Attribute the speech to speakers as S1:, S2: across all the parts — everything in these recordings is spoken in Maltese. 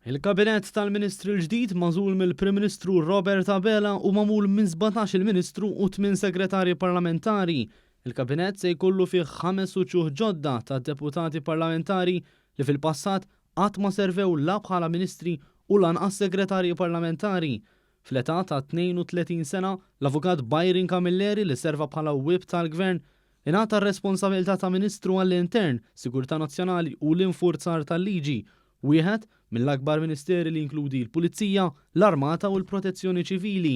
S1: Il-Kabinett tal-Ministri l-ġdid magħżul mill-Prim Ministru Robert Abela hu magħmul minn 17-il Ministru u tmien Segretarji Parlamentari. Il-Kabinett se jkollu fih ħames uċuħ ġodda ta' Deputati Parlamentari li fil-passat qatt ma servew la bħala Ministri u lanqas Segretarji Parlamentari. Fl-età ta' 32 sena, l-Avukat Byron Camilleri li serva bħala Whip tal-Gvern ingħata r-responsabilità ta' Ministru għall-Intern, Sigurtà Nazzjonali u l-Infurzar tal-Liġi, wieħed mill-akbar ministeri li jinkludi l-Pulizija, l-Armata u l-Protezzjoni Ċivili.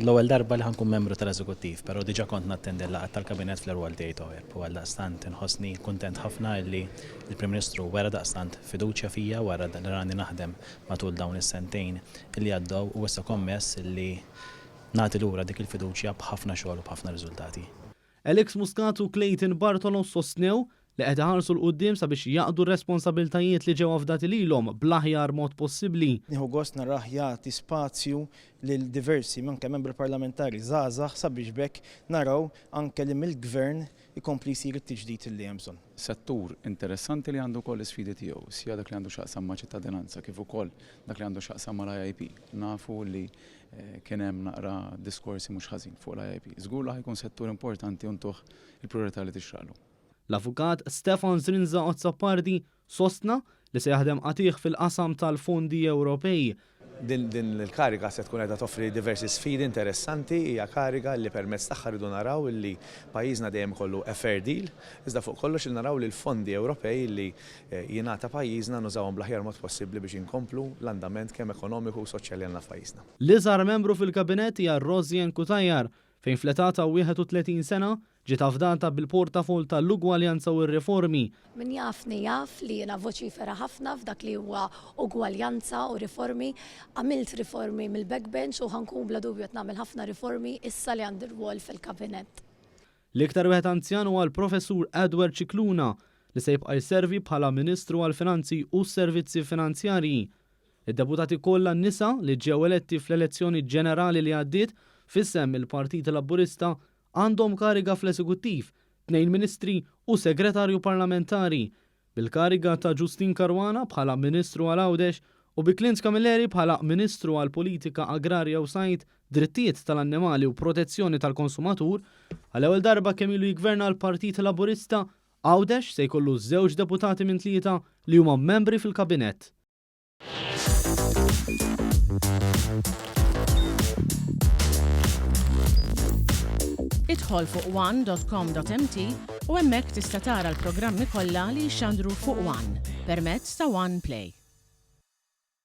S2: L-ewwel darba li ħa nkun membru tal-Eżekuttiv, però diġà kont nattendi l-laqgħat tal-Kabinett fl-irwol tiegħi ta' Whip u għaldaqstant inħossni kuntent ħafna illi l-Prim Ministru wera daqstant fiduċja fija wara li rani naħdem matul dawn is-sentejn illi għaddew u issa kommess illi nagħti lura dik il-fiduċja b'ħafna xogħol u b'ħafna riżultati.
S1: Alex Muscat u Clayton Bartolo sostnew li qed iħarsu 'l quddiem sabiex jaqdu r-responsabbiltajiet li ġew afdati lilhom bl-aħjar mod possibbli.
S3: Nieħu gost narah jagħti spazju lil diversi anke membri parlamentari żgħażagħ sabiex b'hekk naraw anke li mill-Gvern ikompli jsir it-tiġdid li hemm bżonn.
S4: Settur interessanti li għandu wkoll l-isfidi tiegħu, sia dak li għandu x'jaqsam ma' ċittadinanza kif ukoll dak li għandu x'jaqsam mal-IIP. Nafu li kien hemm naqra diskorsi mhux ħażin fuq l-IIP. Żgur li ħa jkun settur importanti u ntuh il-prijorità li tixraqlu.
S1: L-Avukat Stefan Zrinza Azzopardi sostna li se jaħdem qatigħ fil-qasam tal-fondi Ewropej.
S5: Din il-kariga se tkun qiegħda toffri diversi sfidi interessanti, hija kariga li permezz tagħha rridu naraw li pajjiżna dejjem ikollu a fair deal, iżda fuq kollox li naraw li l-fondi Ewropej li jingħata pajjiżna nużawhom bl-aħjar mod possibbli biex inkomplu l-andament kemm ekonomiku u soċjali għandna f'pajjiżna.
S1: L-iżgħar membru fil-Kabinett hija Rosianne Cutajar, fejn fl-età ta' 31 sena ġiet afdata bil-portafoll ta' l-Ugwaljanza u r-Riformi.
S6: Min jafni jaf li jiena voċifera ħafna f'dak li huwa ugwaljanza u riformi. Għamilt riformi mill-backbench u ħa nkun bla dubju qed nagħmel ħafna riformi issa li għandi rwol fil-Kabinett.
S1: L-iktar wieħed anzjan huwa l-Professur Edward Scicluna li se jibqa' jservi bħala Ministru għall-Finanzi u s-Servizzi Finanzjarji. Id-deputati kollha nisa li ġew eletti fl-elezzjoni ġenerali li għaddiet f'isem il-Partit Laburista għandhom kariga fl-Eżekuttiv, tnejn Ministri u Segretarju Parlamentari. Bil-kariga ta' Justyne Caruana bħala Ministru għal Għawdex u bi Clint Camilleri bħala Ministru għall-Politika Agrarja u Sajd, Drittijiet tal-Annimali u Protezzjoni tal-Konsumatur, għall-ewwel darba kemm ilu jiggverna l-Partit Laburista, Għawdex se jkollu żewġ deputati minn tlieta li huma membri fil-Kabinett.
S7: Idħol fuq one.com.mt u hemmhekk tista' tara l-programmi kollha li jixxandru fuq One permezz ta' One Play.